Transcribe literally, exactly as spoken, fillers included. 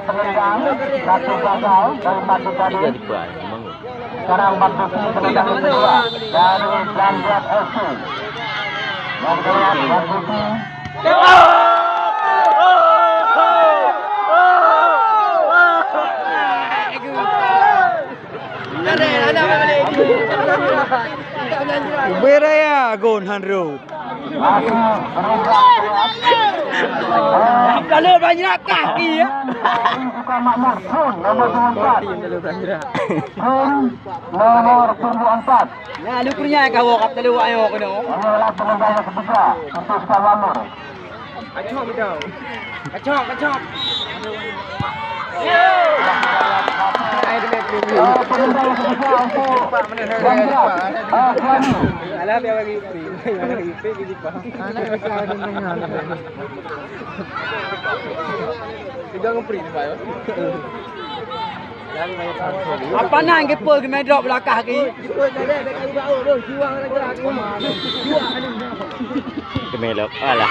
Penendang, satu gagal dari Madu tadi. Sekarang Madu kedendang kedua dari Janggot F C. Yang kedua, Madu. Ubé raya gon hanro. Kalau banyak kaki ya. Bukan makmur, pun nomor dua puluh empat. Pun nomor dua puluh empat. Nah, lu kurnia kau kap telu ayo kena. Inilah penendang yang ketiga untuk Sukan Makmur. Kacok, kacok. Kacok, kacok. Alah, biar bagi. Biar bagi. Biar bagi. Tiga ngepri, Pak, ya? Apa nan kiper kena drop belakang ki? Kemelok. Alah.